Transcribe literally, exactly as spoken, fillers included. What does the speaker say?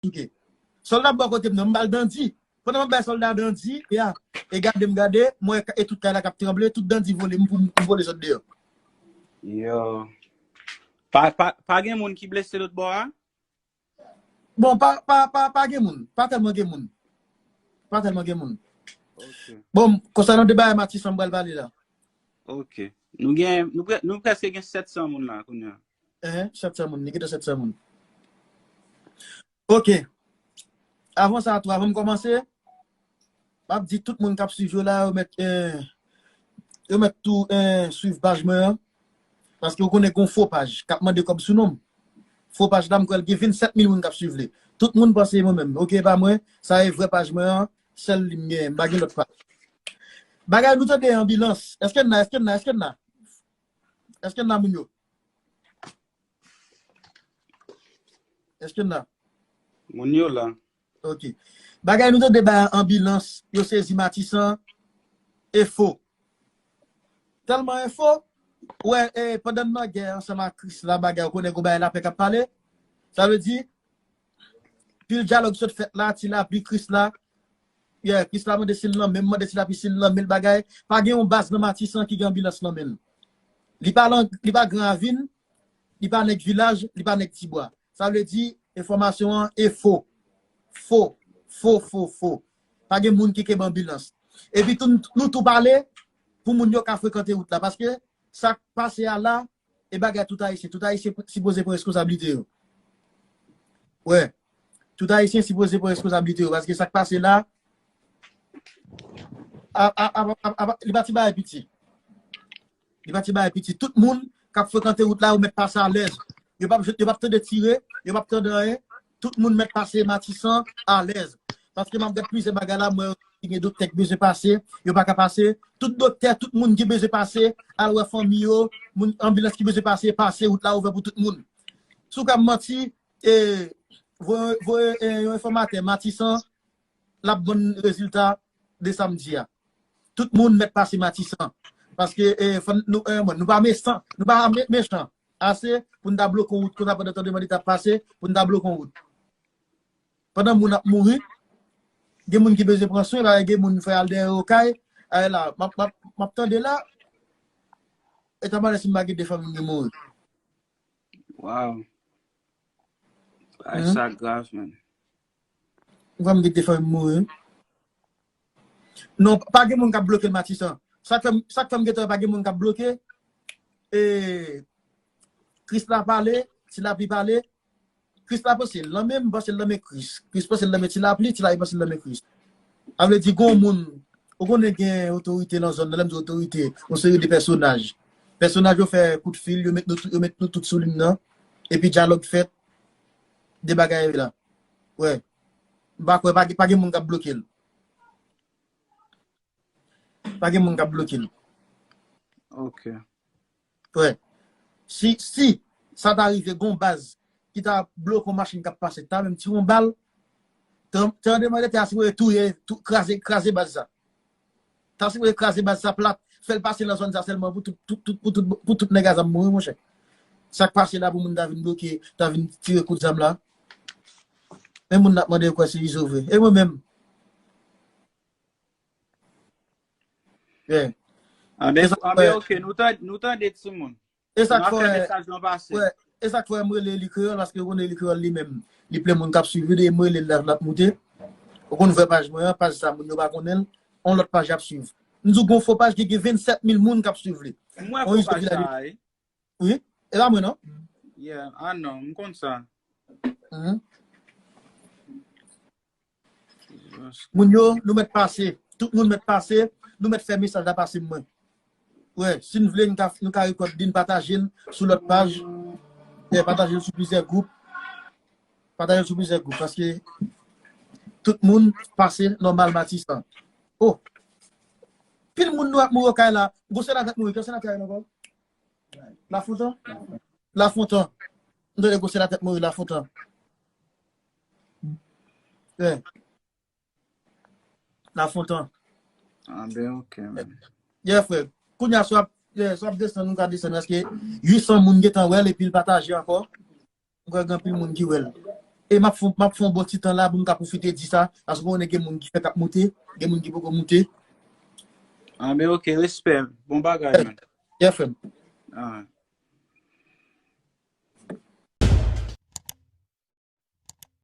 souke. Sòlda bò kote m nan, m ba l dandi. Pandan m ap bay sòlda dandi, ya, e gade m gade, m wè e tout kay la k ap tranble, tout dandi vole, m pou m vole sot deyò. Yo. Pa, pa, pa gen moun ki blese lòt bò a? Bon, pa, pa, pa, pa gen moun. Pa tèlman gen moun. Pa tèlman gen moun. Ok. Bon, konsènan de bagay Matisan m pral pale la. Ok. Nou gen, nou, pre- nou prèske gen sèt san moun la kounye a. Hein, sèt san moun, li gentan sèt san moun. Ok. Avan sa tou, avan m kòmanse, m ap di tout moun k ap swiv yo la, yo mèt, eh, yo mèt tou eh, swiv paj mwen an. Paske ou konnen gon fo paj k ap mande kòb sou non m. Fo paj la, m kwè l gen vennsèt mil moun k ap swiv li. Tout moun panse e mwen menm. Ok, e pa mwen, sa e vrè paj mwen an, sèl li m gen, m pa gen lòt paj. Bagay nou tande anbilans. Èske n la, èske n la, èske n la? Èske n la moun yo? Èske n la? Moun yo la. Ok. Bagay nou tande ba anbilans, yo sezi Matisan, e fo. Tèlman e fo, wè, e, pandan n nan gè ansanm ak Krisla, bagay, ou konnen gon bagay lapè k ap pale. Sa vle di, pil dyalòg sot fèt la, Ti Lapli, Krisla. Yeah, Krisla mande si l nan men m, mande Ti Lapli si l nan men l, bagay. Pa gen yon baz nan Matisan ki gen anbilans nan men l. Li pa lan, li pa Gran Ravin, li pa nèg vilaj, li pa nèg Tibwa. Sa vle di, enfòmasyon an e fo. Fo. Fo, fo, fo. Pa gen moun ki kenbe anbilans. Epi tou, nou tou pale pou moun yo ka frekante wout la. Paske sa k pase a la, e bagay tout Ayisyen. Tout Ayisyen sipoze pran reskonsablite yo. Wè. Tout Ayisyen sipoze pran reskonsablite yo. Paske sa k pase la, a, a, a, a, a, li pa ti bagay piti. Li pa ti bagay piti. Tout moun k ap frekante wout la, yo mèt pase alèz. Yo p ap, yo p ap tande tire, yo p ap tande anyen. Tout moun mèt pase Matisan alèz. Paske m ap gad plizyè bagay la, mwen ki gen doktè ki bezwen pase, yo pa ka pase. Tout doktè, tout moun ki bezwen pase, al wè fanmi yo, moun anbilans ki bezwen pase, pase, wout la ouvè pou tout moun. Si w ka manti, e, voye, voye e, yon enfòmatè Matisan, l ap ban n rezilta de samdi a. Tout moun mèt pase Matisan. Paske e, fò n- nou, e, bon, nou pa mechan, nou pa me- mechan ase pou n ta bloke yon wout konsa pandan tan de mande t ap pase, pou n ta bloke yon wout. Pandan moun ap mouri, gen moun ki bezwen pran swen, la, gen moun fè al dèyè yo kay, ay la, m ap- m ap- m ap tande la, e ta mande si m pa gen de fanmi m ki mouri. Wow. Ay, sa grav, man. Ou pa m gen de fanmi m mouri. Non, pa gen moun k ap bloke l Matisan. Sa k fè m- sa k fè m gentan pa gen moun k ap bloke. E, Krisla pale, Ti Lapli pale. Krisla panse l nan men m, m panse l nan men Kris. Kris panse l nan men Ti Lapli, Ti Lapli panse l nan men Kris. Sa vle di, gon moun, ou konnen gen otorite nan zòn nan, lè m di otorite, yon seri de pèsonaj. Pèsonaj yo fè kout fil, yo met nou, tout- yo met nou tout sou liy nan. Epi dyalòg fèt, de bagay la. Wè. M pa kwè, pa, gen- pa gen moun k ap bloke l. Pa gen moun k ap bloke l. Ok. Wè. Si, si sa ta rive gon baz ki ta bloke yon machin k ap pase, ta menm tire yon bal, tan- tandeman de tè a sipoze touye, tou- kraze, kraze baz sa. Ta sipoze kraze baz sa plat, fè l pase nan zòn sa sèlman pou tout, tout, tout, pou tout, pou tout nèg a zam mouri, monchè. Sa k pase la pou moun ta vin bloke, ta vin tire kout zam la. Men moun n ap mande yo kwè se Izo vre. E mwen menm. Yeah. Anben, anben, ok, nou tande, nou tande timoun. E sa k fè mesaj lan pase. Wè, e sa k fè m rele Eli Kreyòl, paske ou konnen Eli Kreyòl li menm, li plen moun k ap swiv li, e m rele l la, l ap moute. Ou konn vrè paj mwen an, paj sa moun yo pa konnen l, on lòt paj y ap swiv. M di w gon fo paj ki gen vennsèt mil moun k ap swiv li. M wè fo paj sa, wi. Wi, e pa mwen non. Yeah, ah non, m konn sa. Moun yo, nou mèt pase. Tout moun mèt pase. Nou mèt fè mesaj la pase mwen. Wè, si n vle, n ka, nou ka rekòd li, n pataje l sou lòt paj. Wè, pataje l sou plizyè gwoup. Pataje l sou plizyè gwoup. Paske tout moun pase nòmal Matisan. Oh! Pil moun nou ap mouri kay la. Gwo senatè mouri. Ki senatè ankò? Lafontan? Lafontan. M tande gwo senatè mouri Lafontan. Yeah. Lafontan. Ah ben, ok, man. Yeah, frè. Kounye a, si w ap, yeah, si w ap desann, nou ka desann, paske uit san moun gentan wè l, epi l pataje ankò. M kwè gen anpil moun ki wè l. E m ap fè, m ap fè yon bon ti tan la pou m ka pwofite di sa, paske ou konnen gen moun ki fèk ap moute, gen moun ki poko moute. Ah, men ok, respè. Bon bagay, man. Yeah, frè m. Ah.